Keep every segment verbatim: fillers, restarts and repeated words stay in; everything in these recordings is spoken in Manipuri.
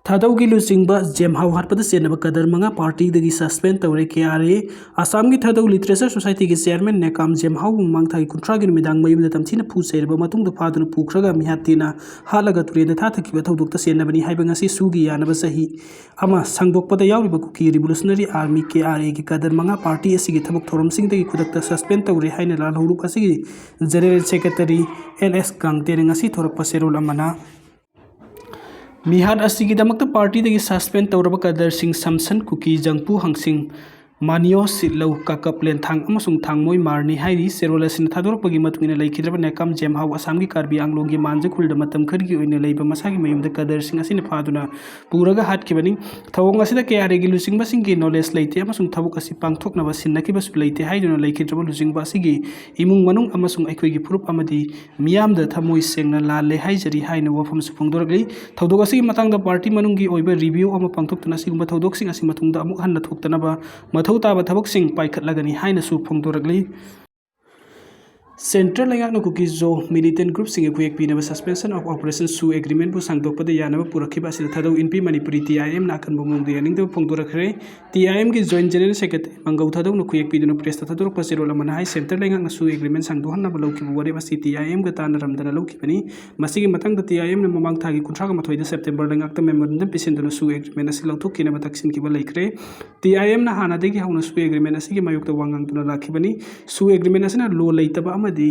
ꯊꯥꯗꯧꯒꯤ ꯂꯨꯆꯤꯡꯕ ꯖꯦꯝꯍꯥꯎ ꯍꯥꯠꯄꯗ ꯆꯦꯟꯅꯕ ꯀꯗꯔ ꯃꯉꯥ ꯄꯥꯔꯇꯤꯗꯒꯤ ꯁꯁꯄꯦꯟ ꯇꯧꯔꯦ ꯀꯦ ꯑꯥꯔ ꯑꯦ꯫ ꯑꯁꯥꯝꯒꯤ ꯊꯥꯗꯧ ꯂꯤꯇꯔꯦꯆꯔ ꯁꯣꯁꯥꯏꯇꯤꯒꯤ ꯆꯤꯌꯥꯔꯃꯦꯟ ꯅꯦꯀꯥꯝ ꯖꯦꯝꯍꯥꯎꯕꯨ ꯃꯃꯥꯡ ꯊꯥꯒꯤ ꯀꯨꯟꯊ꯭ꯔꯥꯒꯤ ꯅꯨꯃꯤꯗꯥꯡ ꯃꯌꯨꯝꯗ ꯇꯝꯊꯤꯅ ꯐꯨ ꯆꯩꯔꯕ ꯃꯇꯨꯡꯗ ꯐꯥꯗꯨꯅ ꯄꯨꯈ꯭ꯔꯒ ꯃꯤꯍꯥꯠ ꯊꯤꯅ ꯍꯥꯠꯂꯒ ꯇꯨꯔꯦꯟꯗ ꯊꯥꯊꯈꯤꯕ ꯊꯧꯗꯣꯛꯇ ꯆꯦꯟꯅꯕꯅꯤ ꯍꯥꯏꯕ ꯉꯁꯤ ꯁꯨꯒꯤ ꯌꯥꯅꯕ ꯆꯍꯤ ꯑꯃ ꯁꯥꯡꯗꯣꯛꯄꯗ ꯌꯥꯎꯔꯤꯕ ꯀꯨꯀꯤ ꯔꯤꯚꯣꯂꯨꯁꯅꯔꯤ ꯑꯥꯔꯃꯤ, ꯀꯦ ꯑꯥꯔ ꯑꯦꯒꯤ ꯀꯗꯔ ꯃꯉꯥ ꯄꯥꯔꯇꯤ ꯑꯁꯤꯒꯤ ꯊꯕꯛ ꯊꯧꯔꯝꯁꯤꯡꯗꯒꯤ ꯈꯨꯗꯛꯇ ꯁꯁꯄꯦꯟ ꯇꯧꯔꯦ ꯍꯥꯏꯅ ꯂꯥꯜꯍꯧꯂꯨꯞ ꯑꯁꯤꯒꯤ ꯖꯦꯅꯔꯦꯜ ꯁꯦꯀ꯭ꯔꯦꯇꯔꯤ ꯑꯦꯜ ꯑꯦꯁ ꯒꯥꯡꯇꯦꯅ ꯉꯁꯤ ꯊꯣꯔꯛꯄ ꯆꯦꯔꯣꯜ ꯑꯃꯅ ꯃꯤꯍꯥꯠ ꯑꯁꯤꯒꯤꯗꯃꯛꯇ ꯄꯥꯔꯇꯤꯗꯒꯤ ꯁꯁꯄꯦꯟ ꯇꯧꯔꯕ ꯀꯗꯔꯁꯤꯡ ꯁꯝꯁꯟ ꯀꯨꯀꯤ, ꯖꯪꯄꯨ ꯍꯪꯁꯤꯡ, ꯃꯥꯅꯤꯌꯣ ꯁꯤꯠꯂꯧ, ꯀꯥꯀꯞ ꯂꯦꯟꯊꯥꯡ ꯑꯃꯁꯨꯡ ꯊꯥꯡꯃꯣꯏ ꯃꯥꯔꯅꯤ ꯍꯥꯏꯔꯤ꯫ ꯆꯦꯔꯣꯜ ꯑꯁꯤꯅ ꯊꯥꯗꯣꯔꯛꯄꯒꯤ ꯃꯇꯨꯡ ꯏꯟꯅ ꯂꯩꯈꯤꯗ꯭ꯔꯕ ꯅꯦꯀꯥꯝ ꯖꯦꯝꯍꯥꯎ ꯑꯁꯥꯝꯒꯤ ꯀꯥꯔꯕꯤ ꯑꯥꯡꯂꯣꯡꯒꯤ ꯃꯥꯟꯖ ꯈꯨꯜꯗ ꯃꯇꯝ ꯈꯔꯒꯤ ꯑꯣꯏꯅ ꯂꯩꯕ ꯃꯁꯥꯒꯤ ꯃꯌꯨꯝꯗ ꯀꯗꯔꯁꯤꯡ ꯑꯁꯤꯅ ꯐꯥꯗꯨꯅ ꯄꯨꯔꯒ ꯍꯥꯠꯈꯤꯕꯅꯤ꯫ ꯊꯧꯑꯣꯡ ꯑꯁꯤꯗ ꯀꯦ ꯑꯥꯔ ꯑꯦꯒꯤ ꯂꯨꯆꯤꯡꯕꯁꯤꯡꯒꯤ ꯅꯣꯂꯦꯖ ꯂꯩꯇꯦ ꯑꯃꯁꯨꯡ ꯊꯕꯛ ꯑꯁꯤ ꯄꯥꯡꯊꯣꯛꯅꯕ ꯁꯤꯟꯅꯈꯤꯕꯁꯨ ꯂꯩꯇꯦ ꯍꯥꯏꯗꯨꯅ ꯂꯩꯈꯤꯗ꯭ꯔꯕ ꯂꯨꯆꯤꯡꯕ ꯑꯁꯤꯒꯤ ꯏꯃꯨꯡ ꯃꯅꯨꯡ ꯑꯃꯁꯨꯡ ꯑꯩꯈꯣꯏꯒꯤ ꯐꯨꯔꯨꯞ ꯑꯃꯗꯤ ꯃꯤꯌꯥꯝꯗ ꯊꯃꯣꯏ ꯁꯦꯡꯅ ꯂꯥꯜꯂꯦ ꯍꯥꯏꯖꯔꯤ ꯍꯥꯏꯅ ꯋꯥꯐꯝꯁꯨ ꯐꯣꯡꯗꯣꯔꯛꯂꯤ꯫ ꯊꯧꯗꯣꯛ ꯑꯁꯤꯒꯤ ꯃꯇꯥꯡꯗ ꯄꯥꯔꯇꯤ ꯃꯅꯨꯡꯒꯤ ꯑꯣꯏꯕ ꯔꯤꯚꯤꯌꯨ ꯑꯃ ꯄꯥꯡꯊꯣꯛꯇꯨꯅ ꯑꯁꯤꯒꯨꯝꯕ ꯊꯧꯗꯣꯛꯁꯤꯡ ꯑꯁꯤ ꯃꯇꯨꯡꯗ ꯑꯃꯨꯛ ꯍꯟꯅ ꯊꯣꯛꯇꯅꯕ ꯃꯊꯧ ꯇꯥꯕ ꯊꯕꯛꯁꯤꯡ ꯄꯥꯏꯈꯠꯂꯒꯅꯤ ꯍꯥꯏꯅꯁꯨ ꯐꯣꯡꯗꯣꯔꯛꯂꯤ꯫ ꯁꯦꯟꯇ꯭ꯔꯦꯜ ꯂꯩꯉꯥꯛꯅ ꯀꯨꯀꯤꯖꯣ ꯃꯤꯂꯤꯇꯦꯟ ꯒ꯭ꯔꯨꯞꯁꯤꯡꯒꯤ ꯈꯨꯌꯦꯛ ꯄꯤꯅꯕ ꯁꯁꯄꯦꯟꯁꯟ ꯑꯣꯐ ꯑꯣꯄꯔꯦꯁꯟ ꯁꯨ ꯑꯦꯒ꯭ꯔꯤꯃꯦꯟꯕꯨ ꯁꯥꯡꯗꯣꯛꯄꯗ ꯌꯥꯅꯕ ꯄꯨꯔꯛꯈꯤꯕ ꯑꯁꯤꯗ ꯊꯥꯗꯧ ꯏꯟꯄꯤ ꯃꯅꯤꯄꯨꯔꯤ ꯇꯤ ꯑꯥꯏ ꯑꯦꯝꯅ ꯑꯀꯟꯕ ꯃꯑꯣꯡꯗ ꯌꯥꯅꯤꯡꯗꯕ ꯐꯣꯡꯗꯣꯔꯛꯈ꯭ꯔꯦ꯫ ꯇꯤ ꯑꯥꯏ ꯑꯦꯝꯒꯤ ꯖꯣꯏꯟ ꯖꯦꯅꯔꯦꯜ ꯁꯦꯀ꯭ꯔꯦꯇꯔꯤ ꯃꯪꯒꯧ ꯊꯥꯗꯧꯅ ꯈꯨꯌꯦꯛ ꯄꯤꯗꯨꯅ ꯄ꯭ꯔꯦꯁꯇ ꯊꯥꯗꯣꯔꯛꯄ ꯆꯦꯔꯣꯜ ꯑꯃꯅ ꯍꯥꯏ, ꯁꯦꯟꯇ꯭ꯔꯦꯜ ꯂꯩꯉꯥꯛꯅ ꯁꯨ ꯑꯦꯒ꯭ꯔꯤꯃꯦꯟ ꯁꯥꯡꯗꯣꯛꯍꯟꯅꯕ ꯂꯧꯈꯤꯕ ꯋꯥꯔꯦꯞ ꯑꯁꯤ ꯇꯤ ꯑꯥꯏ ꯑꯦꯝꯒ ꯇꯥꯟꯅꯔꯝꯗꯅ ꯂꯧꯈꯤꯕꯅꯤ꯫ ꯃꯁꯤꯒꯤ ꯃꯇꯥꯡꯗ ꯇꯤ ꯑꯥꯏ ꯑꯦꯝꯅ ꯃꯃꯥꯡ ꯊꯥꯒꯤ ꯀꯨꯟꯊ꯭ꯔꯥꯒ ꯃꯥꯊꯣꯏꯗ ꯁꯦꯞꯇꯦꯝꯕꯔ ꯂꯩꯉꯥꯛꯇ ꯃꯦꯃꯣꯔꯦꯟꯗꯝ ꯄꯤꯁꯤꯟꯗꯨꯅ ꯁꯨ ꯑꯦꯒ꯭ꯔꯤꯃꯦꯟ ꯑꯁꯤ ꯂꯧꯊꯣꯛꯈꯤꯅꯕ ꯇꯛꯁꯤꯟꯈꯤꯕ ꯂꯩꯈ꯭ꯔꯦ꯫ ꯇꯤ ꯑꯥꯏ ꯑꯦꯝꯅ ꯍꯥꯟꯅꯗꯒꯤ ꯍꯧꯅ ꯁꯨ ꯑꯦꯒ꯭ꯔꯤꯃꯦꯟ ꯑꯁꯤꯒꯤ ꯃꯥꯌꯣꯛꯇ ꯋꯥ ꯉꯥꯡꯗꯨꯅ ꯂꯥꯛꯈꯤꯕꯅꯤ꯫ ꯁꯨ ꯑꯦꯒ꯭ꯔꯤꯃꯦꯟ ꯑꯁꯤꯅ ꯂꯣ ꯂꯩꯇꯕ ꯑꯃꯗꯤ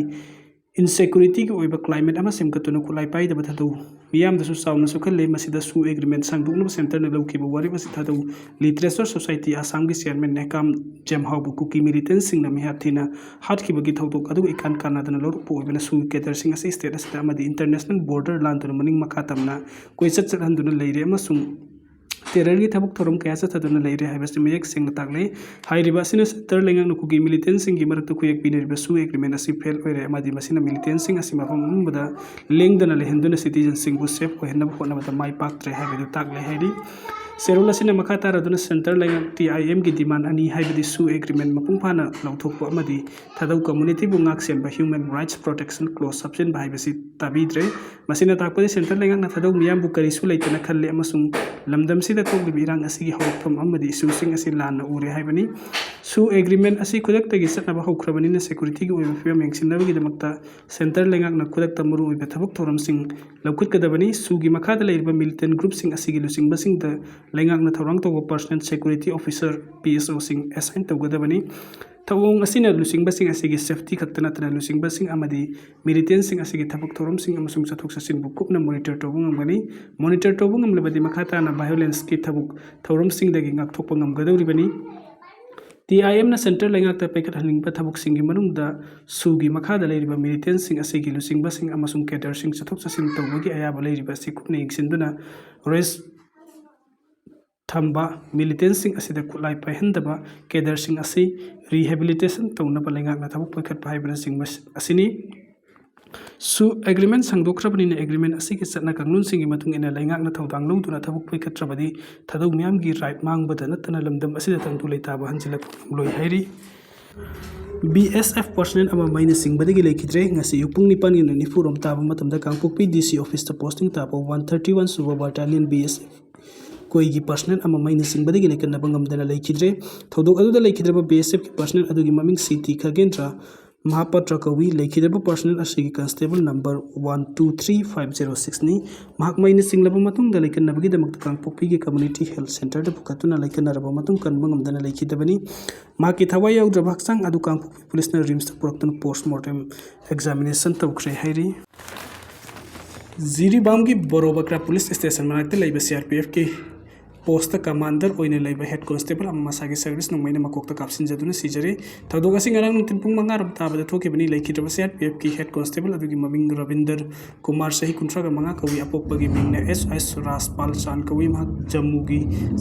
ꯏꯟꯁꯦꯀ꯭ꯌꯨꯔꯤꯇꯤꯒꯤ ꯑꯣꯏꯕ ꯀ꯭ꯂꯥꯏꯃꯦꯠ ꯑꯃ ꯁꯦꯝꯒꯠꯇꯨꯅ ꯈꯨꯠꯂꯥꯏ ꯄꯥꯏꯗꯕ ꯊꯥꯗꯧ ꯃꯤꯌꯥꯝꯗꯁꯨ ꯆꯥꯎꯅ ꯁꯣꯛꯍꯜꯂꯦ꯫ ꯃꯁꯤꯗ ꯁꯨ ꯑꯦꯒ꯭ꯔꯤꯃꯦꯟ ꯁꯥꯡꯗꯣꯛꯅꯕ ꯁꯦꯟꯇꯔꯅ ꯂꯧꯈꯤꯕ ꯋꯥꯔꯦꯞ ꯑꯁꯤ ꯊꯥꯗꯧ ꯂꯤꯇꯔꯦꯆꯔ ꯁꯣꯁꯥꯏꯇꯤ ꯑꯁꯥꯝꯒꯤ ꯆꯤꯌꯥꯔꯃꯦꯟ ꯅꯦꯀꯥꯝ ꯖꯦꯝꯍꯥꯎꯕꯨ ꯀꯨꯀꯤ ꯃꯤꯂꯤꯇꯦꯟꯁꯤꯡꯅ ꯃꯤꯍꯥꯠ ꯊꯤꯅ ꯍꯥꯠꯈꯤꯕꯒꯤ ꯊꯧꯗꯣꯛ ꯑꯗꯨꯒ ꯏꯀꯥꯟ ꯀꯥꯟꯅꯗꯅ ꯂꯧꯔꯛꯄ ꯑꯣꯏꯕꯅ ꯁꯨ ꯀꯦꯗꯔꯁꯤꯡ ꯑꯁꯤ ꯁ꯭ꯇꯦꯠ ꯑꯁꯤꯗ ꯑꯃꯗꯤ ꯏꯟꯇꯔꯅꯦꯁꯅꯦꯜ ꯕꯣꯔꯗꯔ ꯂꯥꯟꯗꯨꯅ ꯃꯅꯤꯡ ꯃꯈꯥ ꯇꯝꯅ ꯀꯣꯏꯆꯠ ꯆꯠꯍꯟꯗꯨꯅ ꯂꯩꯔꯦ ꯑꯃꯁꯨꯡ ꯇꯦꯔꯔꯒꯤ ꯊꯕꯛ ꯊꯧꯔꯝ ꯀꯌꯥ ꯆꯠꯊꯗꯨꯅ ꯂꯩꯔꯦ ꯍꯥꯏꯕꯁꯤ ꯃꯌꯦꯛ ꯁꯦꯡꯅ ꯇꯥꯛꯂꯦ꯫ ꯍꯥꯏꯔꯤꯕ ꯑꯁꯤꯅ ꯁꯦꯟꯇꯔ ꯂꯩꯉꯥꯛꯅ ꯀꯨꯀꯤ ꯃꯤꯂꯤꯇꯦꯟꯁꯤꯡꯒꯤ ꯃꯔꯛꯇ ꯈꯨꯌꯦꯛ ꯄꯤꯅꯔꯤꯕ ꯁꯨ ꯑꯦꯒ꯭ꯔꯤꯃꯦꯟ ꯑꯁꯤ ꯐꯦꯜ ꯑꯣꯏꯔꯦ ꯑꯃꯗꯤ ꯃꯁꯤꯅ ꯃꯤꯂꯤꯇꯦꯟꯁꯤꯡ ꯑꯁꯤ ꯃꯐꯝ ꯑꯄꯨꯝꯕꯗ ꯂꯦꯡꯗꯅ ꯂꯩꯍꯟꯗꯨꯅ ꯁꯤꯇꯤꯖꯟꯁꯤꯡꯕꯨ ꯁꯦꯐ ꯑꯣꯏꯍꯟꯅꯕ ꯍꯣꯠꯅꯕꯗ ꯃꯥꯏ ꯄꯥꯛꯇ꯭ꯔꯦ ꯍꯥꯏꯕꯗꯨ ꯇꯥꯛꯂꯦ ꯍꯥꯏꯔꯤ꯫ ꯆꯦꯔꯣꯜ ꯑꯁꯤꯅ ꯃꯈꯥ ꯇꯥꯔꯗꯨꯅ centre ꯂꯩꯉꯥꯛ T I M ꯒꯤ demand ꯑꯅꯤ, ꯍꯥꯏꯕꯗꯤ SoO agreement ꯃꯄꯨꯡ ꯐꯥꯅ ꯂꯧꯊꯣꯛꯄ ꯑꯃꯗꯤ ꯊꯥꯗꯧ community ꯕꯨ ꯉꯥꯛ ꯁꯦꯟꯕ human rights protection clause ꯍꯥꯞꯆꯤꯟꯕ ꯍꯥꯏꯕꯁꯤ ꯇꯥꯕꯤꯗ꯭ꯔꯦ꯫ ꯃꯁꯤꯅ ꯇꯥꯛꯄꯗꯤ centre ꯂꯩꯉꯥꯛꯅ ꯊꯥꯗꯧ ꯃꯤꯌꯥꯝꯕꯨ ꯀꯔꯤꯁꯨ ꯂꯩꯇꯅ ꯈꯜꯂꯦ ꯑꯃꯁꯨꯡ ꯂꯝꯗꯝꯁꯤꯗ ꯊꯣꯛꯂꯤꯕ ꯏꯔꯥꯡ ꯑꯁꯤꯒꯤ ꯍꯧꯔꯛꯐꯝ ꯑꯃꯗꯤ issue ꯁꯤꯡ ꯑꯁꯤ ꯂꯥꯟꯅ ꯎꯔꯦ ꯍꯥꯏꯕꯅꯤ꯫ SoO agreement ꯑꯁꯤ ꯈꯨꯗꯛꯇꯒꯤ ꯆꯠꯅꯕ ꯍꯧꯈ꯭ꯔꯕꯅꯤꯅ security ꯒꯤ ꯑꯣꯏꯕ ꯐꯤꯕꯝ ꯌꯦꯡꯁꯤꯟꯅꯕꯒꯤꯗꯃꯛꯇ centre ꯂꯩꯉꯥꯛꯅ ꯈꯨꯗꯛꯇ ꯃꯔꯨꯑꯣꯏꯕ ꯊꯕꯛ ꯊꯧꯔꯝꯁꯤꯡ ꯂꯧꯈꯠꯀꯗꯕꯅꯤ꯫ SoO ꯒꯤ ꯃꯈꯥꯗ ꯂꯩꯔꯤꯕ militant group ꯁꯤꯡ ꯑꯁꯤꯒꯤ ꯂꯨꯆꯤꯡꯕꯁꯤꯡꯗ ꯂꯩꯉꯥꯛꯅ ꯊꯧꯔꯥꯡ ꯇꯧꯕ personal security officer, P S O ꯁꯤꯡ assign ꯇꯧꯒꯗꯕꯅꯤ꯫ ꯊꯧꯑꯣꯡ ꯑꯁꯤꯅ ꯂꯨꯆꯤꯡꯕꯁꯤꯡ ꯑꯁꯤꯒꯤ safety ꯈꯛꯇ ꯅꯠꯇꯅ ꯂꯨꯆꯤꯡꯕꯁꯤꯡ ꯑꯃꯗꯤ militant ꯁꯤꯡ ꯑꯁꯤꯒꯤ ꯊꯕꯛ ꯊꯧꯔꯝꯁꯤꯡ ꯑꯃꯁꯨꯡ ꯆꯠꯊꯣꯛ ꯆꯠꯁꯤꯟꯕꯨ ꯀꯨꯞꯅ monitor ꯇꯧꯕ ꯉꯝꯒꯅꯤ꯫ Monitor ꯇꯧꯕ ꯉꯝꯂꯕꯗꯤ ꯃꯈꯥ ꯇꯥꯅ violence ꯀꯤ ꯊꯕꯛ ꯊꯧꯔꯝꯁꯤꯡꯗꯒꯤ ꯉꯥꯛꯊꯣꯛꯄ ꯉꯝꯒꯗꯧꯔꯤꯕꯅꯤ꯫ T I M ꯅ centre ꯂꯩꯉꯥꯛꯇ ꯄꯥꯏꯈꯠꯍꯟꯅꯤꯡꯕ ꯊꯕꯛꯁꯤꯡꯒꯤ ꯃꯅꯨꯡꯗ SoO ꯒꯤ ꯃꯈꯥꯗ ꯂꯩꯔꯤꯕ militant ꯁꯤꯡ ꯑꯁꯤꯒꯤ ꯂꯨꯆꯤꯡꯕꯁꯤꯡ ꯑꯃꯁꯨꯡ cadre ꯁꯤꯡ ꯆꯠꯊꯣꯛ ꯆꯠꯁꯤꯟ ꯇꯧꯕꯒꯤ ꯑꯌꯥꯕ ꯂꯩꯔꯤꯕ ꯑꯁꯤ ꯀꯨꯞꯅ ꯌꯦꯡꯁꯤꯟꯗꯨꯅ rest ꯊꯝꯕ, militant ꯁꯤꯡ ꯑꯁꯤꯗ ꯈꯨꯠꯂꯥꯏ ꯄꯥꯏꯍꯟꯗꯕ, cadre ꯁꯤꯡ ꯑꯁꯤ rehabilitation ꯇꯧꯅꯕ ꯂꯩꯉꯥꯛꯅ ꯊꯕꯛ ꯄꯥꯏꯈꯠꯄ ꯍꯥꯏꯕꯅꯆꯤꯡꯕ ꯑꯁꯤꯅꯤ꯫ SoO agreement ꯁꯥꯡꯗꯣꯛꯈ꯭ꯔꯕꯅꯤꯅ agreement ꯑꯁꯤꯒꯤ ꯆꯠꯅ ꯀꯥꯡꯂꯣꯟꯁꯤꯡꯒꯤ ꯃꯇꯨꯡ ꯏꯟꯅ ꯂꯩꯉꯥꯛꯅ ꯊꯧꯗꯥꯡ ꯂꯧꯗꯨꯅ ꯊꯕꯛ ꯄꯥꯏꯈꯠꯇ꯭ꯔꯕꯗꯤ ꯊꯥꯗꯧ ꯃꯤꯌꯥꯝꯒꯤ right ꯃꯥꯡꯕꯗ ꯅꯠꯇꯅ ꯂꯝꯗꯝ ꯑꯁꯤꯗ ꯇꯪꯗꯨ ꯂꯩꯇꯥꯕ ꯍꯟꯖꯤꯜꯂꯛꯄ ꯉꯝꯂꯣꯏ ꯍꯥꯏꯔꯤ꯫ B S F personnel ꯑꯃ ꯃꯩꯅ ꯆꯤꯡꯕꯗꯒꯤ ꯂꯩꯈꯤꯗ꯭ꯔꯦ꯫ ꯉꯁꯤ ꯑꯌꯨꯛ ꯄꯨꯡ ꯅꯤꯄꯥꯟꯒ ꯃꯤꯅꯤꯠ ꯅꯤꯐꯨ ꯔꯣꯝ ꯇꯥꯕ ꯃꯇꯝꯗ ꯀꯥꯡꯄꯣꯛꯄꯤ D C office ꯇ posting ꯇꯥꯕ one thirty one ꯁꯨꯕ battalion B S F ꯀꯣꯏꯒꯤ personnel ꯑꯃ ꯃꯩꯅ ꯆꯤꯡꯕꯗꯒꯤ ꯂꯩꯀꯠꯅꯕ ꯉꯝꯗꯅ ꯂꯩꯈꯤꯗ꯭ꯔꯦ꯫ ꯊꯧꯗꯣꯛ ꯑꯗꯨꯗ ꯂꯩꯈꯤꯗ꯭ꯔꯕ B S F ꯀꯤ personnel ꯑꯗꯨꯒꯤ ꯃꯃꯤꯡ C T ꯈꯒꯦꯟꯗ꯭ꯔ ꯃꯍꯥꯄꯥꯇ꯭ꯔ ꯀꯧꯏ꯫ ꯂꯩꯈꯤꯗ꯭ꯔꯕ personnel ꯑꯁꯤꯒꯤ constable number one two three five zero six ꯅꯤ꯫ ꯃꯍꯥꯛ ꯃꯩꯅ ꯆꯤꯡꯂꯕ ꯃꯇꯨꯡꯗ ꯂꯩꯀꯠꯅꯕꯒꯤꯗꯃꯛꯇ ꯀꯥꯡꯄꯣꯛꯄꯤꯒꯤ community health centre ꯗ ꯄꯨꯈꯠꯇꯨꯅ ꯂꯩꯀꯠꯅꯔꯕ ꯃꯇꯨꯡ ꯀꯟꯕ ꯉꯝꯗꯅ ꯂꯩꯈꯤꯗꯕꯅꯤ꯫ ꯃꯍꯥꯛꯀꯤ ꯊꯋꯥꯏ ꯌꯥꯎꯗ꯭ꯔꯕ ꯍꯛꯆꯥꯡ ꯑꯗꯨ ꯀꯥꯡꯄꯣꯛꯄꯤ police ꯅ RIMS ꯇ ꯄꯨꯔꯛꯇꯨꯅ post mortem examination ꯇꯧꯈ꯭ꯔꯦ ꯍꯥꯏꯔꯤ꯫ ꯖꯤꯔꯤꯕꯥꯝꯒꯤ ꯕꯣꯔꯣꯕꯀ꯭ꯔꯥ police station ꯃꯅꯥꯛꯇ ꯂꯩꯕ C R P F ꯀꯤ post ꯇ commander ꯑꯣꯏꯅ ꯂꯩꯕ head constable ꯑꯃ ꯃꯁꯥꯒꯤ service ꯅꯣꯡꯃꯩꯅ ꯃꯀꯣꯛꯇ ꯀꯥꯞꯁꯤꯟꯖꯗꯨꯅ ꯁꯤꯖꯔꯦ꯫ ꯊꯧꯗꯣꯛ ꯑꯁꯤ ꯉꯔꯥꯡ ꯅꯨꯡꯊꯤꯜ ꯄꯨꯡ ꯃꯉꯥ ꯔꯣꯝ ꯇꯥꯕꯗ ꯊꯣꯛꯈꯤꯕꯅꯤ꯫ ꯂꯩꯈꯤꯗ꯭ꯔꯕ C R P F ꯀꯤ head constable ꯑꯗꯨꯒꯤ ꯃꯃꯤꯡ ꯔꯕꯤꯟꯗꯔ ꯀꯨꯃꯥꯔ, ꯆꯍꯤ ꯀꯨꯟꯊ꯭ꯔꯥꯒ ꯃꯉꯥ ꯀꯧꯏ꯫ ꯑꯄꯣꯛꯄꯒꯤ ꯃꯤꯡꯅ S S ꯔꯥꯖꯄꯥꯜ ꯆꯥꯟ ꯀꯧꯏ꯫ ꯃꯍꯥꯛ ꯖꯝꯃꯨꯒꯤ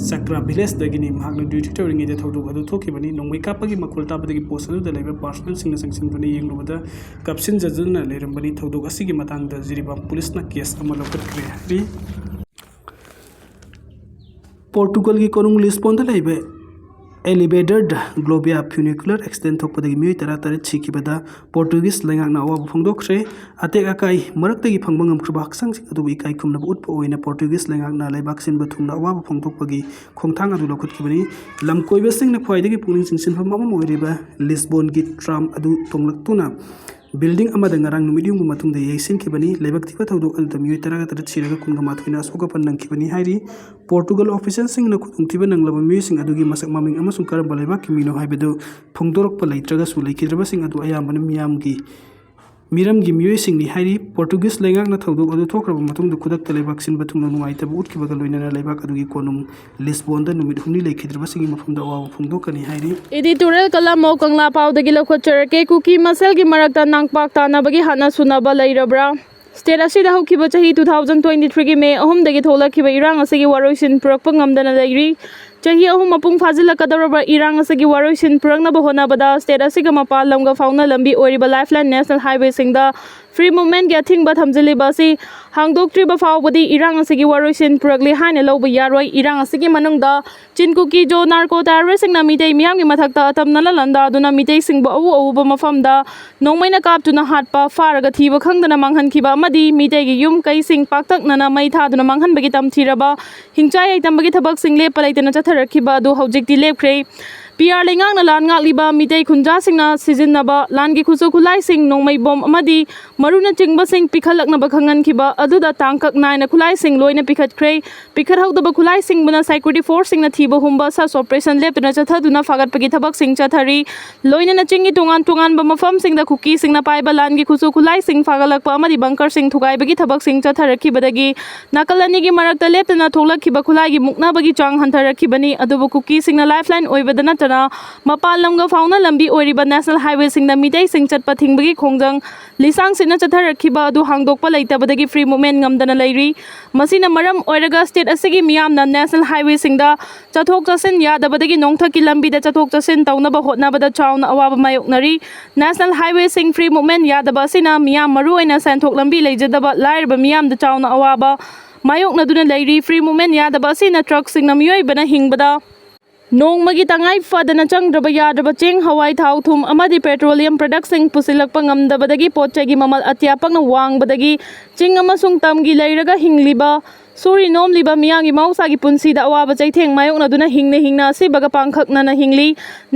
ꯆꯀ꯭ꯔꯥ village ꯗꯒꯤꯅꯤ꯫ ꯃꯍꯥꯛꯅ duty ꯇꯧꯔꯤꯉꯩꯗ ꯊꯧꯗꯣꯛ ꯑꯗꯨ ꯊꯣꯛꯈꯤꯕꯅꯤ꯫ ꯅꯣꯡꯃꯩ ꯀꯥꯞꯄꯒꯤ ꯃꯈꯣꯜ ꯇꯥꯕꯗꯒꯤ post ꯑꯗꯨꯗ ꯂꯩꯕ personnel ꯁꯤꯡꯅ ꯆꯪꯁꯤꯟꯗꯨꯅ ꯌꯦꯡꯂꯨꯕꯗ ꯀꯥꯞꯁꯤꯟꯖꯗꯨꯅ ꯂꯩꯔꯝꯕꯅꯤ꯫ ꯊꯧꯗꯣꯛ ꯑꯁꯤꯒꯤ ꯃꯇꯥꯡꯗ ꯖꯤꯔꯤꯕꯥꯝ police ꯅ case ꯑꯃ ꯂꯧꯈꯠꯈ꯭ꯔꯦ ꯍꯥꯏꯔꯤ꯫ ꯄꯣꯔꯇꯨꯒꯜꯒꯤ ꯀꯣꯅꯨꯡ ꯂꯤꯁꯕꯣꯟꯗ ꯂꯩꯕ ꯑꯦꯂꯤꯕꯦꯗꯔꯗ ꯒ꯭ꯂꯣꯕꯤꯌꯥ ꯐ꯭ꯌꯨꯅꯤꯀꯨꯂꯔ ꯑꯦꯛꯁꯤꯗꯦꯟ ꯊꯣꯛꯄꯗꯒꯤ ꯃꯤꯑꯣꯏ ꯇꯔꯥꯇꯔꯦꯠ ꯁꯤꯈꯤꯕꯗ ꯄꯣꯔꯇꯨꯒꯤꯁ ꯂꯩꯉꯥꯛꯅ ꯑꯋꯥꯕ ꯐꯣꯡꯗꯣꯛꯈ꯭ꯔꯦ꯫ ꯑꯇꯦꯛ ꯑꯀꯥꯏ ꯃꯔꯛꯇꯒꯤ ꯐꯪꯕ ꯉꯝꯈ꯭ꯔꯕ ꯍꯛꯆꯥꯡꯁꯤꯡ ꯑꯗꯨꯕꯨ ꯏꯀꯥꯏ ꯈꯨꯝꯅꯕ ꯎꯠꯄ ꯑꯣꯏꯅ ꯄꯣꯔꯇꯨꯒꯤꯁ ꯂꯩꯉꯥꯛꯅ ꯂꯩꯕꯥꯛ ꯁꯤꯟꯕ ꯊꯨꯡꯅ ꯑꯋꯥꯕ ꯐꯣꯡꯗꯣꯛꯄꯒꯤ ꯈꯣꯡꯊꯥꯡ ꯑꯗꯨ ꯂꯧꯈꯠꯈꯤꯕꯅꯤ꯫ ꯂꯝꯀꯣꯏꯕꯁꯤꯡꯅ ꯈ꯭ꯋꯥꯏꯗꯒꯤ ꯄꯨꯛꯅꯤꯡ ꯆꯤꯡꯁꯤꯟꯐꯝ ꯑꯃ ꯑꯣꯏꯔꯤꯕ ꯂꯤꯁꯕꯣꯟꯒꯤ ꯇ꯭ꯔꯥꯝ ꯑꯗꯨ ꯇꯣꯡꯂꯛꯇꯨꯅ ꯕꯤꯜꯗꯤꯡ ꯑꯃꯗ ꯉꯔꯥꯡ ꯅꯨꯃꯤꯠ ꯌꯨꯡꯕ ꯃꯇꯨꯡꯗ ꯌꯩꯁꯤꯟꯈꯤꯕꯅꯤ꯫ ꯂꯥꯏꯕꯛ ꯊꯤꯕ ꯊꯧꯗꯣꯛ ꯑꯗꯨꯗ ꯃꯤꯑꯣꯏ ꯇꯔꯥꯒ ꯇꯔꯦꯠ ꯁꯤꯔꯒ ꯀꯨꯟꯒ ꯃꯥꯊꯣꯏꯅ ꯑꯁꯣꯛ ꯑꯄꯟ ꯅꯪꯈꯤꯕꯅꯤ ꯍꯥꯏꯔꯤ꯫ ꯄꯣꯔꯇꯨꯒꯜ ꯑꯣꯐꯤꯁꯤꯌꯦꯜꯁꯤꯡꯅ ꯈꯨꯗꯣꯡꯊꯤꯕ ꯅꯪꯂꯕ ꯃꯤꯑꯣꯏꯁꯤꯡ ꯑꯗꯨꯒꯤ ꯃꯁꯛ ꯃꯃꯤꯡ ꯑꯃꯁꯨꯡ ꯀꯔꯝꯕ ꯂꯩꯕꯥꯛꯀꯤ ꯃꯤꯅꯣ ꯍꯥꯏꯕꯗꯨ ꯐꯣꯡꯗꯣꯔꯛꯄ ꯂꯩꯇ꯭ꯔꯒꯁꯨ, ꯂꯩꯈꯤꯗ꯭ꯔꯕꯁꯤꯡ ꯑꯗꯨ ꯑꯌꯥꯝꯕꯅ ꯃꯤꯌꯥꯝꯒꯤ, ꯃꯤꯔꯝꯒꯤ ꯃꯤꯑꯣꯏꯁꯤꯡꯅꯤ ꯍꯥꯏꯔꯤ꯫ ꯄꯣꯔꯇꯨꯒꯤꯁ ꯂꯩꯉꯥꯛꯅ ꯊꯧꯗꯣꯛ ꯑꯗꯨ ꯊꯣꯛꯈ꯭ꯔꯕ ꯃꯇꯨꯡꯗ ꯈꯨꯗꯛꯇ ꯂꯩꯕꯥꯛ ꯁꯤꯟꯕ ꯊꯨꯡꯅ ꯅꯨꯡꯉꯥꯏꯇꯕ ꯎꯠꯈꯤꯕꯒ ꯂꯣꯏꯅꯅ ꯂꯩꯕꯥꯛ ꯑꯗꯨꯒꯤ ꯀꯣꯅꯨꯡ ꯂꯤꯁꯕꯣꯟꯗ ꯅꯨꯃꯤꯠ ꯍꯨꯝꯅꯤ ꯂꯩꯈꯤꯗ꯭ꯔꯕꯁꯤꯡꯒꯤ ꯃꯐꯝꯗ ꯑꯋꯥꯕ ꯐꯣꯡꯗꯣꯛꯀꯅꯤ ꯍꯥꯏꯔꯤ꯫ Editorial column of ꯀꯪꯂꯥ ꯄꯥꯎꯗꯒꯤ ꯂꯧꯈꯠꯆꯔꯛꯀꯦ꯫ ꯀꯨꯀꯤ ꯃꯁꯦꯜꯒꯤ ꯃꯔꯛꯇ ꯅꯥꯡꯄꯥꯛ ꯇꯥꯅꯕꯒꯤ ꯍꯥꯠꯅ ꯁꯨꯅꯕ ꯂꯩꯔꯕ꯭ꯔꯥ? State ꯑꯁꯤꯗ ꯍꯧꯈꯤꯕ ꯆꯍꯤ two thousand twenty three ꯒꯤ May ꯑꯍꯨꯝꯗꯒꯤ ꯊꯣꯛꯂꯛꯈꯤꯕ ꯏꯔꯥꯡ ꯑꯁꯤꯒꯤ ꯋꯥꯔꯣꯏꯁꯤꯟ ꯄꯨꯔꯛꯄ ꯉꯝꯗꯅ ꯂꯩꯔꯤ꯫ ꯆꯍꯤ ꯑꯍꯨꯝ ꯃꯄꯨꯡ ꯐꯥꯖꯤꯜꯂꯛꯀꯗꯧꯔꯕ ꯏꯔꯥꯡ ꯑꯁꯤꯒꯤ ꯋꯥꯔꯣꯏꯁꯤꯟ ꯄꯨꯔꯛꯅꯕ ꯍꯣꯠꯅꯕꯗ state ꯑꯁꯤꯒ ꯃꯄꯥꯟ ꯂꯝꯒ ꯐꯥꯎꯅ ꯂꯝꯕꯤ ꯑꯣꯏꯔꯤꯕ Lifeline National Highway ꯁꯤꯡꯗ free movement ꯀꯤ ꯑꯊꯤꯡꯕ ꯊꯝꯖꯤꯜꯂꯤꯕ ꯑꯁꯤ ꯍꯥꯡꯗꯣꯛꯇ꯭ꯔꯤꯕ ꯐꯥꯎꯕꯗꯤ ꯏꯔꯥꯡ ꯑꯁꯤꯒꯤ ꯋꯥꯔꯣꯏꯁꯤꯟ ꯄꯨꯔꯛꯂꯦ ꯍꯥꯏꯅ ꯂꯧꯕ ꯌꯥꯔꯣꯏ꯫ ꯏꯔꯥꯡ ꯑꯁꯤꯒꯤ ꯃꯅꯨꯡꯗ ꯆꯤꯟ ꯀꯨꯀꯤ ꯖꯣ ꯅꯥꯔꯀꯣ ꯇꯦꯔꯣꯔꯤꯁꯁꯤꯡꯅ ꯃꯤꯇꯩ ꯃꯤꯌꯥꯝꯒꯤ ꯃꯊꯛꯇ ꯑꯇꯝꯅꯅ ꯂꯥꯟꯗꯥꯗꯨꯅ ꯃꯤꯇꯩꯁꯤꯡꯕꯨ ꯑꯎ ꯑꯎꯕ ꯃꯐꯝꯗ ꯅꯣꯡꯃꯩꯅ ꯀꯥꯞꯇꯨꯅ ꯍꯥꯠꯄ, ꯐꯥꯔꯒ ꯊꯤꯕ ꯈꯪꯗꯅ ꯃꯥꯡꯍꯟꯈꯤꯕ ꯑꯃꯗꯤ ꯃꯤꯇꯩꯒꯤ ꯌꯨꯝ ꯀꯩꯁꯤꯡ ꯄꯥꯛꯇꯛꯅꯅ ꯃꯩ ꯊꯥꯗꯨꯅ ꯃꯥꯡꯍꯟꯕꯒꯤ ꯇꯝꯊꯤꯔꯕ ꯍꯤꯡꯆꯥꯏ ꯌꯥꯏꯇꯝꯕꯒꯤ ꯊꯕꯛꯁꯤꯡ ꯂꯦꯞꯄ ꯂꯩꯇꯅ ꯆꯠꯊꯔꯛꯈꯤꯕ ꯑꯗꯨ ꯍꯧꯖꯤꯛꯇꯤ ꯂꯦꯞꯈ꯭ꯔꯦ꯫ ꯄꯤ ꯑꯥꯔ ꯂꯩꯉꯥꯛꯅ ꯂꯥꯟ ꯉꯥꯛꯂꯤꯕ ꯃꯤꯇꯩ ꯈꯨꯟꯖꯥꯁꯤꯡꯅ ꯁꯤꯖꯤꯟꯅꯕ ꯂꯥꯟꯒꯤ ꯈꯨꯠꯁꯨ ꯈꯨꯠꯂꯥꯏꯁꯤꯡ, ꯅꯣꯡꯃꯩ ꯕꯣꯝ ꯑꯃꯗꯤ ꯃꯔꯨꯅꯆꯤꯡꯕꯁꯤꯡ ꯄꯤꯈꯠꯂꯛꯅꯕ ꯈꯪꯍꯟꯈꯤꯕ ꯑꯗꯨꯗ ꯇꯥꯡꯀꯛ ꯅꯥꯏꯅ ꯈꯨꯠꯂꯥꯏꯁꯤꯡ ꯂꯣꯏꯅ ꯄꯤꯈꯠꯈ꯭ꯔꯦ꯫ ꯄꯤꯈꯠꯍꯧꯗꯕ ꯈꯨꯠꯂꯥꯏꯁꯤꯡꯕꯨꯅ security force ꯁꯤꯡꯅ ꯊꯤꯕ ꯍꯨꯝꯕ search operation ꯂꯦꯞꯇꯅ ꯆꯠꯊꯗꯨꯅ ꯐꯥꯒꯠꯄꯒꯤ ꯊꯕꯛꯁꯤꯡ ꯆꯠꯊꯔꯤ꯫ ꯂꯣꯏꯅꯅ ꯆꯤꯡꯒꯤ ꯇꯣꯉꯥꯟ ꯇꯣꯉꯥꯟꯕ ꯃꯐꯝꯁꯤꯡꯗ ꯀꯨꯀꯤꯁꯤꯡꯅ ꯄꯥꯏꯕ ꯂꯥꯟꯒꯤ ꯈꯨꯠꯁꯨ ꯈꯨꯠꯂꯥꯏꯁꯤꯡ ꯐꯥꯒꯠꯂꯛꯄ ꯑꯃꯗꯤ bunker ꯁꯤꯡ ꯊꯨꯒꯥꯏꯕꯒꯤ ꯊꯕꯛꯁꯤꯡ ꯆꯠꯊꯔꯛꯈꯤꯕꯗꯒꯤ ꯅꯥꯀꯜ ꯑꯅꯤꯒꯤ ꯃꯔꯛꯇ ꯂꯦꯞꯇꯅ ꯊꯣꯛꯂꯛꯈꯤꯕ ꯈꯨꯠꯂꯥꯏꯒꯤ ꯃꯨꯛꯅꯕꯒꯤ ꯆꯥꯡ ꯍꯟꯊꯔꯛꯈꯤꯕꯅꯤ꯫ ꯑꯗꯨꯕꯨ ꯀꯨꯀꯤꯁꯤꯡꯅ Lifeline ꯑꯣꯏꯕꯗ ꯅꯠꯇꯅ ꯃꯄꯥꯟ ꯂꯝꯒ ꯐꯥꯎꯅ ꯂꯝꯕꯤ ꯑꯣꯏꯔꯤꯕ National Highway ꯁꯤꯡꯗ ꯃꯤꯇꯩꯁꯤꯡ ꯆꯠꯄ ꯊꯤꯡꯕꯒꯤ ꯈꯣꯡꯖꯪ ꯂꯤꯁꯥꯡ ꯁꯤꯠꯅ ꯆꯠꯊꯔꯛꯈꯤꯕ ꯑꯗꯨ ꯍꯥꯡꯗꯣꯛꯄ ꯂꯩꯇꯕꯗꯒꯤ free movement ꯉꯝꯗꯅ ꯂꯩꯔꯤ꯫ ꯃꯁꯤꯅ ꯃꯔꯝ ꯑꯣꯏꯔꯒ state ꯑꯁꯤꯒꯤ ꯃꯤꯌꯥꯝꯅ National Highway ꯁꯤꯡꯗ ꯆꯠꯊꯣꯛ ꯆꯠꯁꯤꯟ ꯌꯥꯗꯕꯗꯒꯤ ꯅꯣꯡꯊꯛꯀꯤ ꯂꯝꯕꯤꯗ ꯆꯠꯊꯣꯛ ꯆꯠꯁꯤꯟ ꯇꯧꯅꯕ ꯍꯣꯠꯅꯕꯗ ꯆꯥꯎꯅ ꯑꯋꯥꯕ ꯃꯥꯌꯣꯛꯅꯔꯤ꯫ National Highway ꯁꯤꯡ free movement ꯌꯥꯗꯕ ꯑꯁꯤꯅ ꯃꯤꯌꯥꯝ, ꯃꯔꯨꯑꯣꯏꯅ ꯁꯦꯟꯊꯣꯛ ꯂꯝꯕꯤ ꯂꯩꯖꯗꯕ ꯂꯥꯏꯔꯕ ꯃꯤꯌꯥꯝꯗ ꯆꯥꯎꯅ ꯑꯋꯥꯕ ꯃꯥꯌꯣꯛꯅꯗꯨꯅ ꯂꯩꯔꯤ꯫ Free movement ꯌꯥꯗꯕ ꯑꯁꯤꯅ truckꯁꯤꯡꯅ ꯃꯤꯑꯣꯏꯕꯅ ꯍꯤꯡꯕꯗ ꯅꯣꯡꯃꯒꯤ ꯇꯉꯥꯏ ꯐꯗꯅ ꯆꯪꯗ꯭ꯔꯕ ꯌꯥꯗ꯭ꯔꯕ ꯆꯦꯡ, ꯍꯋꯥꯏ, ꯊꯥꯎ, ꯊꯨꯝ ꯑꯃꯗꯤ petroleum productꯁꯤꯡ ꯄꯨꯁꯤꯜꯂꯛꯄ ꯉꯝꯗꯕꯗꯒꯤ ꯄꯣꯠ ꯆꯩꯒꯤ ꯃꯃꯜ ꯑꯇꯤꯌꯥ ꯄꯛꯅ ꯋꯥꯡꯕꯗꯒꯤ ꯆꯤꯡ ꯑꯃꯁꯨꯡ ꯇꯝꯒꯤ ꯂꯩꯔꯒ ꯍꯤꯡꯂꯤꯕ, ꯁꯨꯔꯤ ꯅꯣꯝꯂꯤꯕ ꯃꯤꯌꯥꯝꯒꯤ ꯃꯍꯧꯁꯥꯒꯤ ꯄꯨꯟꯁꯤꯗ ꯑꯋꯥꯕ ꯆꯩꯊꯦꯡ ꯃꯥꯌꯣꯛꯅꯗꯨꯅ ꯍꯤꯡꯅ ꯍꯤꯡꯅ ꯑꯁꯤꯕꯒ ꯄꯥꯡꯈꯛꯅꯅ ꯍꯤꯡꯂꯤ꯫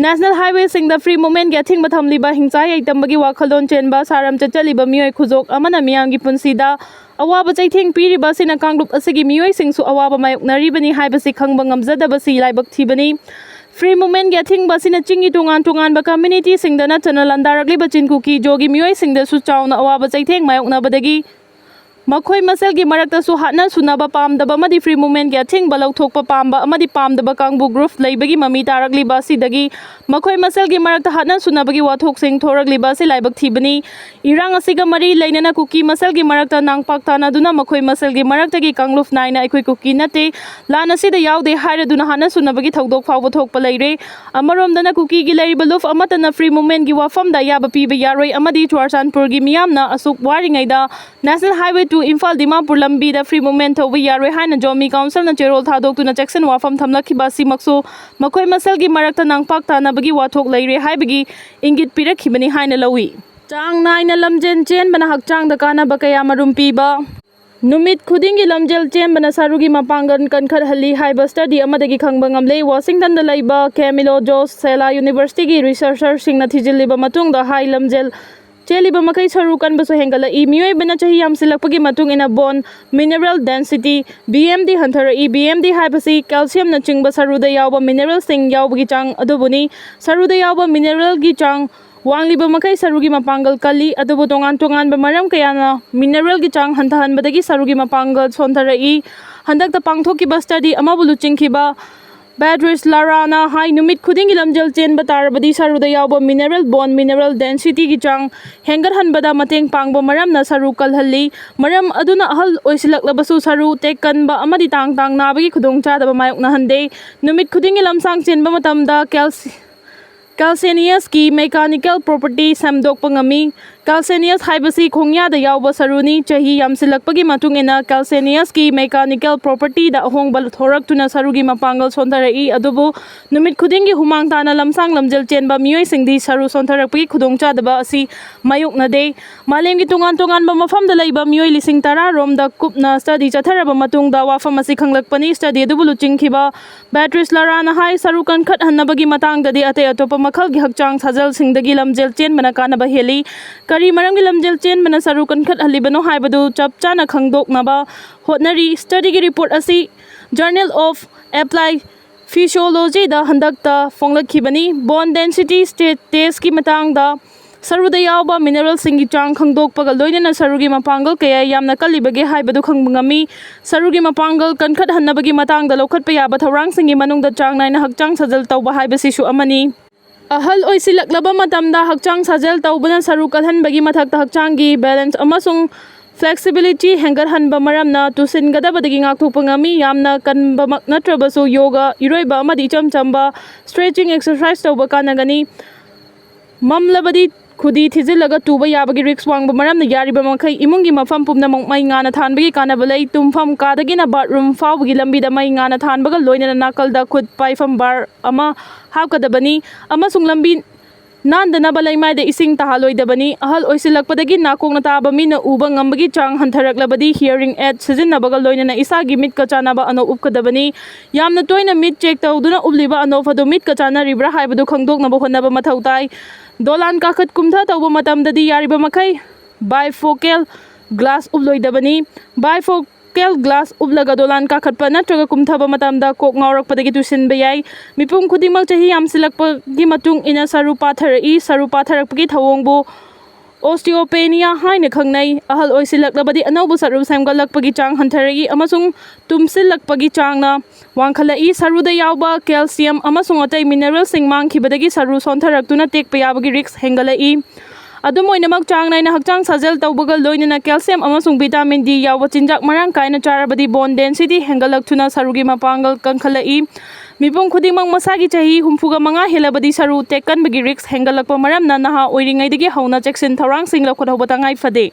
National highwayꯁꯤꯡꯗ free movementꯀꯤ ꯑꯊꯤꯡꯕ ꯊꯝꯂꯤꯕ ꯍꯤꯡꯆꯥꯏ ꯌꯥꯏꯇꯝꯕꯒꯤ ꯋꯥꯈꯜꯂꯣꯟ ꯆꯦꯟꯕ ꯁꯥꯔꯝ ꯆꯠꯆꯠꯂꯤꯕ ꯃꯤꯑꯣꯏ ꯈꯨꯖꯣꯛ ꯑꯃꯅ ꯃꯤꯌꯥꯝꯒꯤ ꯄꯨꯟꯁꯤꯗ ꯑꯋꯥꯕ ꯆꯩꯊꯦꯡ ꯄꯤꯔꯤꯕ ꯑꯁꯤꯅ ꯀꯥꯡꯂꯨꯞ ꯑꯁꯤꯒꯤ ꯃꯤꯑꯣꯏꯁꯤꯡꯁꯨ ꯑꯋꯥꯕ ꯃꯥꯌꯣꯛꯅꯔꯤꯕꯅꯤ ꯍꯥꯏꯕꯁꯤ ꯈꯪꯕ ꯉꯝꯖꯗꯕꯁꯤ ꯂꯥꯏꯕꯛ ꯊꯤꯕꯅꯤ꯫ Free movementꯀꯤ ꯑꯊꯤꯡꯕ ꯑꯁꯤꯅ ꯆꯤꯡꯒꯤ ꯇꯣꯉꯥꯟ ꯇꯣꯉꯥꯟꯕ communityꯁꯤꯡꯗ ꯅꯠꯇꯅ ꯂꯥꯟꯗꯥꯔꯛꯂꯤꯕ ꯆꯤꯟ ꯀꯨꯀꯤ ꯖꯣꯒꯤ ꯃꯤꯑꯣꯏꯁꯤꯡꯗꯁꯨ ꯆꯥꯎꯅ ꯑꯋꯥꯕ ꯆꯩꯊꯦꯡ ꯃꯥꯌꯣꯛꯅꯕꯗꯒꯤ ꯃꯈꯣꯏ ꯃꯁꯦꯜꯒꯤ ꯃꯔꯛꯇꯁꯨ ꯍꯥꯠꯅ ꯁꯨꯅꯕ ꯄꯥꯝꯗꯕ ꯑꯃꯗꯤ free movementꯀꯤ ꯑꯊꯤꯡꯕ ꯂꯧꯊꯣꯛꯄ ꯄꯥꯝꯕ ꯑꯃꯗꯤ ꯄꯥꯝꯗꯕ ꯀꯥꯡꯕꯨ group ꯂꯩꯕꯒꯤ ꯃꯃꯤ ꯇꯥꯔꯛꯂꯤꯕ ꯑꯁꯤꯗꯒꯤ ꯃꯈꯣꯏ ꯃꯁꯦꯜꯒꯤ ꯃꯔꯛꯇ ꯍꯥꯠꯅ ꯁꯨꯅꯕꯒꯤ ꯋꯥꯊꯣꯛꯁꯤꯡ ꯊꯣꯔꯛꯂꯤꯕ ꯑꯁꯤ ꯂꯥꯏꯕꯛ ꯊꯤꯕꯅꯤ꯫ ꯏꯔꯥꯡ ꯑꯁꯤꯒ ꯃꯔꯤ ꯂꯩꯅꯅ ꯀꯨꯀꯤ ꯃꯁꯦꯜꯒꯤ ꯃꯔꯛꯇ ꯅꯥꯡꯄꯥꯛ ꯇꯥꯅꯗꯨꯅ ꯃꯈꯣꯏ ꯃꯁꯦꯜꯒꯤ ꯃꯔꯛꯇꯒꯤ ꯀꯥꯡꯂꯨꯞ ꯅꯥꯏꯅ "ꯑꯩꯈꯣꯏ ꯀꯨꯀꯤ ꯅꯠꯇꯦ, ꯂꯥꯟ ꯑꯁꯤꯗ ꯌꯥꯎꯗꯦ" ꯍꯥꯏꯔꯗꯨꯅ ꯍꯥꯠꯅ ꯁꯨꯅꯕꯒꯤ ꯊꯧꯗꯣꯛ ꯐꯥꯎꯕ ꯊꯣꯛꯄ ꯂꯩꯔꯦ꯫ ꯑꯃꯔꯣꯝꯗꯅ ꯀꯨꯀꯤꯒꯤ ꯂꯩꯔꯤꯕ ꯂꯨꯞ ꯑꯃꯠꯇꯅ free movementꯀꯤ ꯋꯥꯐꯝꯗ ꯑꯌꯥꯕ ꯄꯤꯕ ꯌꯥꯔꯣꯏ ꯑꯃꯗꯤ ꯆꯨꯔꯆꯥꯟꯄꯨꯔꯒꯤ ꯃꯤꯌꯥꯝꯅ ꯑꯁꯨꯛ ꯋꯥꯔꯤꯉꯩꯗ National Highway two Imphal Dimapur ꯂꯝꯕꯤꯗ free movement ꯇꯧꯕ ꯌꯥꯔꯣꯏ ꯍꯥꯏꯅ ꯖꯣꯃꯤ councilꯅ ꯆꯦꯔꯣꯜ ꯊꯥꯗꯣꯛꯇꯨꯅ ꯆꯦꯛꯁꯤꯟ ꯋꯥꯐꯝ ꯊꯝꯂꯛꯈꯤꯕ ꯑꯁꯤꯃꯛꯁꯨ ꯃꯈꯣꯏ ꯃꯁꯦꯜꯒꯤ ꯃꯔꯛꯇ ꯅꯥꯡꯄꯥꯛ ꯇꯥꯅꯕꯒꯤ ꯋꯥꯊꯣꯛ ꯂꯩꯔꯦ ꯍꯥꯏꯕꯒꯤ ꯏꯪꯒꯤꯠ ꯄꯤꯔꯛꯈꯤꯕꯅꯤ ꯍꯥꯏꯅ ꯂꯧꯏ꯫ ꯆꯥꯡ ꯅꯥꯏꯅ ꯂꯝꯖꯦꯟ ꯆꯦꯟꯕꯅ ꯍꯛꯆꯥꯡꯗ ꯀꯥꯟꯅꯕ ꯀꯌꯥ ꯃꯔꯨꯝ ꯄꯤꯕ꯫ ꯅꯨꯃꯤꯠ ꯈꯨꯗꯤꯡꯒꯤ ꯂꯝꯖꯦꯜ ꯆꯦꯟꯕꯅ ꯁꯔꯨꯒꯤ ꯃꯄꯥꯡꯒꯜ ꯀꯟꯈꯠꯍꯜꯂꯤ ꯍꯥꯏꯕ study ꯑꯃꯗꯒꯤ ꯈꯪꯕ ꯉꯝꯂꯦ꯫ Washingtonꯗ ꯂꯩꯕ Camilo Joseph Sella Universityꯒꯤ researcherꯁꯤꯡꯅ ꯊꯤꯖꯤꯜꯂꯤꯕ ꯃꯇꯨꯡꯗ ꯍꯥꯏ ꯂꯝꯖꯦꯜ ꯆꯦꯜꯂꯤꯕ ꯃꯈꯩ ꯁꯔꯨ ꯀꯟꯕꯁꯨ ꯍꯦꯟꯒꯠꯂꯛꯏ꯫ ꯃꯤꯑꯣꯏꯕꯅ ꯆꯍꯤ ꯌꯥꯝꯁꯤꯜꯂꯛꯄꯒꯤ ꯃꯇꯨꯡ ꯏꯟꯅ bone mineral density, B M D, ꯍꯟꯊꯔꯛꯏ꯫ B M D ꯍꯥꯏꯕꯁꯤ calciumꯅ ꯆꯤꯡꯕ ꯁꯔꯨꯗ ꯌꯥꯎꯕ mineralꯁꯤꯡ ꯌꯥꯎꯕꯒꯤ ꯆꯥꯡ ꯑꯗꯨꯕꯨꯅꯤ꯫ ꯁꯔꯨꯗ ꯌꯥꯎꯕ mineralꯒꯤ ꯆꯥꯡ ꯋꯥꯡꯂꯤꯕ ꯃꯈꯩ ꯁꯔꯨꯒꯤ ꯃꯄꯥꯡꯒꯜ ꯀꯜꯂꯤ, ꯑꯗꯨꯕꯨ ꯇꯣꯉꯥꯟ ꯇꯣꯉꯥꯟꯕ ꯃꯔꯝ ꯀꯌꯥꯅ mineralꯒꯤ ꯆꯥꯡ ꯍꯟꯊꯍꯟꯕꯗꯒꯤ ꯁꯔꯨꯒꯤ ꯃꯄꯥꯡꯒꯜ ꯁꯣꯟꯊꯔꯛꯏ꯫ ꯍꯟꯗꯛꯇ ꯄꯥꯡꯊꯣꯛꯈꯤꯕ study ꯑꯃꯕꯨ ꯂꯨꯆꯤꯡꯈꯤꯕ Beatrice Laraꯅ ꯍꯥꯏ, ꯅꯨꯃꯤꯠ ꯈꯨꯗꯤꯡꯒꯤ ꯂꯝꯖꯦꯜ ꯆꯦꯟꯕ ꯇꯥꯔꯕꯗꯤ ꯁꯔꯨꯗ ꯌꯥꯎꯕ mineral, bone mineral densityꯒꯤ ꯆꯥꯡ ꯍꯦꯟꯒꯠꯍꯟꯕꯗ ꯃꯇꯦꯡ ꯄꯥꯡꯕ ꯃꯔꯝꯅ ꯁꯔꯨ ꯀꯜꯍꯜꯂꯤ꯫ ꯃꯔꯝ ꯑꯗꯨꯅ ꯑꯍꯜ ꯑꯣꯏꯁꯤꯜꯂꯛꯂꯕꯁꯨ ꯁꯔꯨ ꯇꯦꯛꯀꯟꯕ ꯑꯃꯗꯤ ꯇꯥꯡ ꯇꯥꯡ ꯅꯥꯕꯒꯤ ꯈꯨꯗꯣꯡꯆꯥꯗꯕ ꯃꯥꯌꯣꯛꯅꯍꯟꯗꯦ꯫ ꯅꯨꯃꯤꯠ ꯈꯨꯗꯤꯡꯒꯤ ꯂꯝꯁꯥꯡ ꯆꯦꯟꯕ ꯃꯇꯝꯗ calci-, calcaneusꯀꯤ mechanical property ꯁꯦꯝꯗꯣꯛꯄ ꯉꯝꯃꯤ꯫ Calcaneus ꯍꯥꯏꯕꯁꯤ ꯈꯣꯡꯌꯥꯗ ꯌꯥꯎꯕ ꯁꯔꯨꯅꯤ꯫ ꯆꯍꯤ ꯌꯥꯝꯁꯤꯜꯂꯛꯄꯒꯤ ꯃꯇꯨꯡ ꯏꯟꯅ calcaneus ꯀꯤ mechanical property ꯗ ꯑꯍꯣꯡꯕ ꯊꯣꯔꯛꯇꯨꯅ ꯁꯔꯨꯒꯤ ꯃꯄꯥꯡꯒꯜ ꯁꯣꯟꯊꯔꯛꯏ, ꯑꯗꯨꯕꯨ ꯅꯨꯃꯤꯠ ꯈꯨꯗꯤꯡꯒꯤ ꯍꯨꯃꯥꯡ ꯇꯥꯅ ꯂꯝꯁꯥꯡ ꯂꯝꯖꯦꯜ ꯆꯦꯟꯕ ꯃꯤꯑꯣꯏꯁꯤꯡꯗꯤ ꯁꯔꯨ ꯁꯣꯟꯊꯔꯛꯄꯒꯤ ꯈꯨꯗꯣꯡꯆꯥꯗꯕ ꯑꯁꯤ ꯃꯥꯌꯣꯛꯅꯗꯦ꯫ ꯃꯥꯂꯦꯝꯒꯤ ꯇꯣꯉꯥꯟ ꯇꯣꯉꯥꯟꯕ ꯃꯐꯝꯗ ꯂꯩꯕ ꯃꯤꯑꯣꯏ ꯂꯤꯁꯤꯡ ꯇꯔꯥ ꯔꯣꯝꯗ ꯀꯨꯞꯅ study ꯆꯠꯊꯔꯕ ꯃꯇꯨꯡꯗ ꯋꯥꯐꯝ ꯑꯁꯤ ꯈꯪꯂꯛꯄꯅꯤ꯫ Study ꯑꯗꯨꯕꯨ ꯂꯨꯆꯤꯡꯈꯤꯕ Beatrice Lara ꯅ ꯍꯥꯏ, ꯁꯔꯨ ꯀꯟꯈꯠꯍꯟꯅꯕꯒꯤ ꯃꯇꯥꯡꯗꯗꯤ ꯑꯇꯩ ꯑꯇꯣꯞꯄ ꯃꯈꯜꯒꯤ ꯍꯛꯆꯥꯡ ꯁꯥꯖꯦꯜꯁꯤꯡꯗꯒꯤ ꯂꯝꯖꯦꯜ ꯆꯦꯟꯕꯅ ꯀꯥꯟꯅꯕ ꯍꯦꯜꯂꯤ꯫ ꯀꯔꯤ ꯃꯔꯝꯒꯤ ꯂꯝꯖꯦꯜ ꯆꯦꯟꯕꯅ ꯁꯔꯨ ꯀꯟꯈꯠꯍꯜꯂꯤꯕꯅꯣ ꯍꯥꯏꯕꯗꯨ ꯆꯞ ꯆꯥꯅ ꯈꯪꯗꯣꯛꯅꯕ ꯍꯣꯠꯅꯔꯤ꯫ Study ꯒꯤ report ꯑꯁꯤ Journal of Applied Physiology ꯗ ꯍꯟꯗꯛꯇ ꯐꯣꯡꯂꯛꯈꯤꯕꯅꯤ꯫ Bone density state test ꯀꯤ ꯃꯇꯥꯡꯗ ꯁꯔꯨꯗ ꯌꯥꯎꯕ mineral ꯁꯤꯡꯒꯤ ꯆꯥꯡ ꯈꯪꯗꯣꯛꯄꯒ ꯂꯣꯏꯅꯅ ꯁꯔꯨꯒꯤ ꯃꯄꯥꯡꯒꯜ ꯀꯌꯥ ꯌꯥꯝꯅ ꯀꯜꯂꯤꯕꯒꯦ ꯍꯥꯏꯕꯗꯨ ꯈꯪꯕ ꯉꯝꯃꯤ꯫ ꯁꯔꯨꯒꯤ ꯃꯄꯥꯡꯒꯜ ꯀꯟꯈꯠꯍꯟꯅꯕꯒꯤ ꯃꯇꯥꯡꯗ ꯂꯧꯈꯠꯄ ꯌꯥꯕ ꯊꯧꯔꯥꯡꯁꯤꯡꯒꯤ ꯃꯅꯨꯡꯗ ꯆꯥꯡ ꯅꯥꯏꯅ ꯍꯛꯆꯥꯡ ꯁꯥꯖꯦꯜ ꯇꯧꯕ ꯍꯥꯏꯕꯁꯤꯁꯨ ꯑꯃꯅꯤ꯫ ꯑꯍꯜ ꯑꯣꯏꯁꯤꯜꯂꯛꯂꯕ ꯃꯇꯝꯗ ꯍꯛꯆꯥꯡ ꯁꯥꯖꯦꯜ ꯇꯧꯕꯅ ꯁꯔꯨ ꯀꯜꯍꯟꯕꯒꯤ ꯃꯊꯛꯇ ꯍꯛꯆꯥꯡꯒꯤ balance ꯑꯃꯁꯨꯡ flexibility ꯍꯦꯟꯒꯠꯍꯟꯕ ꯃꯔꯝꯅ ꯇꯨꯁꯤꯟꯒꯗꯕꯗꯒꯤ ꯉꯥꯛꯊꯣꯛꯄ ꯉꯝꯃꯤ꯫ ꯌꯥꯝꯅ ꯀꯟꯕꯃꯛ ꯅꯠꯇ꯭ꯔꯕꯁꯨ ꯌꯣꯒ, ꯏꯔꯣꯏꯕ ꯑꯃꯗꯤ ꯏꯆꯝ ꯆꯝꯕ stretching exercise ꯇꯧꯕ ꯀꯥꯟꯅꯒꯅꯤ꯫ ꯃꯝꯂꯕꯗꯤ ꯈꯨꯗꯤ ꯊꯤꯖꯤꯜꯂꯒ ꯇꯨꯕ ꯌꯥꯕꯒꯤ risk ꯋꯥꯡꯕ ꯃꯔꯝꯅ ꯌꯥꯔꯤꯕ ꯃꯈꯩ ꯏꯃꯨꯡꯒꯤ ꯃꯐꯝ ꯄꯨꯝꯅꯃꯛ ꯃꯩ ꯉꯥꯟꯅ ꯊꯥꯟꯕꯒꯤ ꯀꯥꯟꯅꯕ ꯂꯩ꯫ ꯇꯨꯝꯐꯝ ꯀꯥꯗꯒꯤꯅ bathroom ꯐꯥꯎꯕꯒꯤ ꯂꯝꯕꯤꯗ ꯃꯩ ꯉꯥꯟꯅ ꯊꯥꯟꯕꯒ ꯂꯣꯏꯅꯅ ꯅꯥꯀꯜꯗ ꯈꯨꯠ ꯄꯥꯏꯐꯝ bar ꯑꯃ ꯍꯥꯞꯀꯗꯕꯅꯤ ꯑꯃꯁꯨꯡ ꯂꯝꯕꯤ ꯅꯥꯟꯗꯅꯕ ꯂꯩꯃꯥꯏꯗ ꯏꯁꯤꯡ ꯇꯥꯍꯜꯂꯣꯏꯗꯕꯅꯤ꯫ ꯑꯍꯜ ꯑꯣꯏꯁꯤꯜꯂꯛꯄꯗꯒꯤ ꯅꯥꯀꯣꯡꯅ ꯇꯥꯕ ꯃꯤꯅ ꯎꯕ ꯉꯝꯕꯒꯤ ꯆꯥꯡ ꯍꯟꯊꯔꯛꯂꯕꯗꯤ hearing aid ꯁꯤꯖꯤꯟꯅꯕꯒ ꯂꯣꯏꯅꯅ ꯏꯁꯥꯒꯤ ꯃꯤꯠꯀ ꯆꯥꯟꯅꯕ ꯑꯅꯣꯞ ꯎꯞꯀꯗꯕꯅꯤ꯫ ꯌꯥꯝꯅ ꯇꯣꯏꯅ ꯃꯤꯠ check ꯇꯧꯗꯨꯅ ꯎꯞꯂꯤꯕ ꯑꯅꯣꯞ ꯑꯗꯨ ꯃꯤꯠꯀ ꯆꯥꯟꯅꯔꯤꯕ꯭ꯔꯥ ꯍꯥꯏꯕꯗꯨ ꯈꯪꯗꯣꯛꯅꯕ ꯍꯣꯠꯅꯕ ꯃꯊꯧ ꯇꯥꯏ꯫ ꯗꯣꯂꯥꯟ ꯀꯥꯈꯠ ꯀꯨꯝꯊ ꯇꯧꯕ ꯃꯇꯝꯗꯗꯤ ꯌꯥꯔꯤꯕ ꯃꯈꯩ bifocal glass ꯎꯞꯂꯣꯏꯗꯕꯅꯤ꯫ Bifocal glass ꯎꯞꯂꯒ ꯗꯣꯂꯥꯟ ꯀꯥꯈꯠꯄ ꯅꯠꯇ꯭ꯔꯒ ꯀꯨꯝꯊꯕ ꯃꯇꯝꯗ ꯀꯣꯛ ꯉꯥꯎꯔꯛꯄꯗꯒꯤ ꯇꯨꯁꯤꯟꯕ ꯌꯥꯏ꯫ ꯃꯤꯄꯨꯝ ꯈꯨꯗꯤꯡꯃꯛ ꯆꯍꯤ ꯌꯥꯝꯁꯤꯜꯂꯛꯄꯒꯤ ꯃꯇꯨꯡ ꯏꯟꯅ ꯁꯔꯨ ꯄꯥꯊꯔꯛꯏ꯫ ꯁꯔꯨ ꯄꯥꯊꯔꯛꯄꯒꯤ ꯊꯧꯑꯣꯡꯕꯨ osteopenia ꯍꯥꯏꯅ ꯈꯪꯅꯩ꯫ ꯑꯍꯜ ꯑꯣꯏꯁꯤꯜꯂꯛꯂꯕꯗꯤ ꯑꯅꯧꯕ ꯁꯔꯨ ꯁꯦꯝꯒꯠꯂꯛꯄꯒꯤ ꯆꯥꯡ ꯍꯟꯊꯔꯛꯏ ꯑꯃꯁꯨꯡ ꯇꯨꯝꯁꯤꯜꯂꯛꯄꯒꯤ ꯆꯥꯡꯅ ꯋꯥꯡꯈꯠꯂꯛꯏ꯫ ꯁꯔꯨꯗ ꯌꯥꯎꯕ calcium ꯑꯃꯁꯨꯡ ꯑꯇꯩ mineral ꯁꯤꯡ ꯃꯥꯡꯈꯤꯕꯗꯒꯤ ꯁꯔꯨ ꯁꯣꯟꯊꯔꯛꯇꯨꯅ ꯇꯦꯛꯄ ꯌꯥꯕꯒꯤ risk ꯍꯦꯟꯒꯠꯂꯛꯏ꯫ ꯑꯗꯨꯝ ꯑꯣꯏꯅꯃꯛ, ꯆꯥꯡ ꯅꯥꯏꯅ ꯍꯛꯆꯥꯡ ꯁꯥꯖꯦꯜ ꯇꯧꯕꯒ ꯂꯣꯏꯅꯅ calcium ꯑꯃꯁꯨꯡ vitamin D ꯌꯥꯎꯕ ꯆꯤꯟꯖꯥꯛ ꯃꯔꯥꯡ ꯀꯥꯏꯅ ꯆꯥꯔꯕꯗꯤ bone density ꯍꯦꯟꯒꯠꯂꯛꯇꯨꯅ ꯁꯔꯨꯒꯤ ꯃꯄꯥꯡꯒꯜ ꯀꯟꯈꯠꯂꯛꯏ꯫ ꯃꯤꯄꯨꯝ ꯈꯨꯗꯤꯡꯃꯛ ꯃꯁꯥꯒꯤ ꯆꯍꯤ ꯍꯨꯝꯐꯨꯒ ꯃꯉꯥ ꯍꯦꯜꯂꯕꯗꯤ ꯁꯔꯨ ꯇꯦꯛꯀꯟꯕꯒꯤ risk ꯍꯦꯟꯒꯠꯂꯛꯄ ꯃꯔꯝꯅ ꯅꯍꯥ ꯑꯣꯏꯔꯤꯉꯩꯗꯒꯤ ꯍꯧꯅ ꯆꯦꯛꯁꯤꯟ ꯊꯧꯔꯥꯡꯁꯤꯡ ꯂꯧꯈꯠꯍꯧꯕ ꯇꯉꯥꯏ ꯐꯗꯦ꯫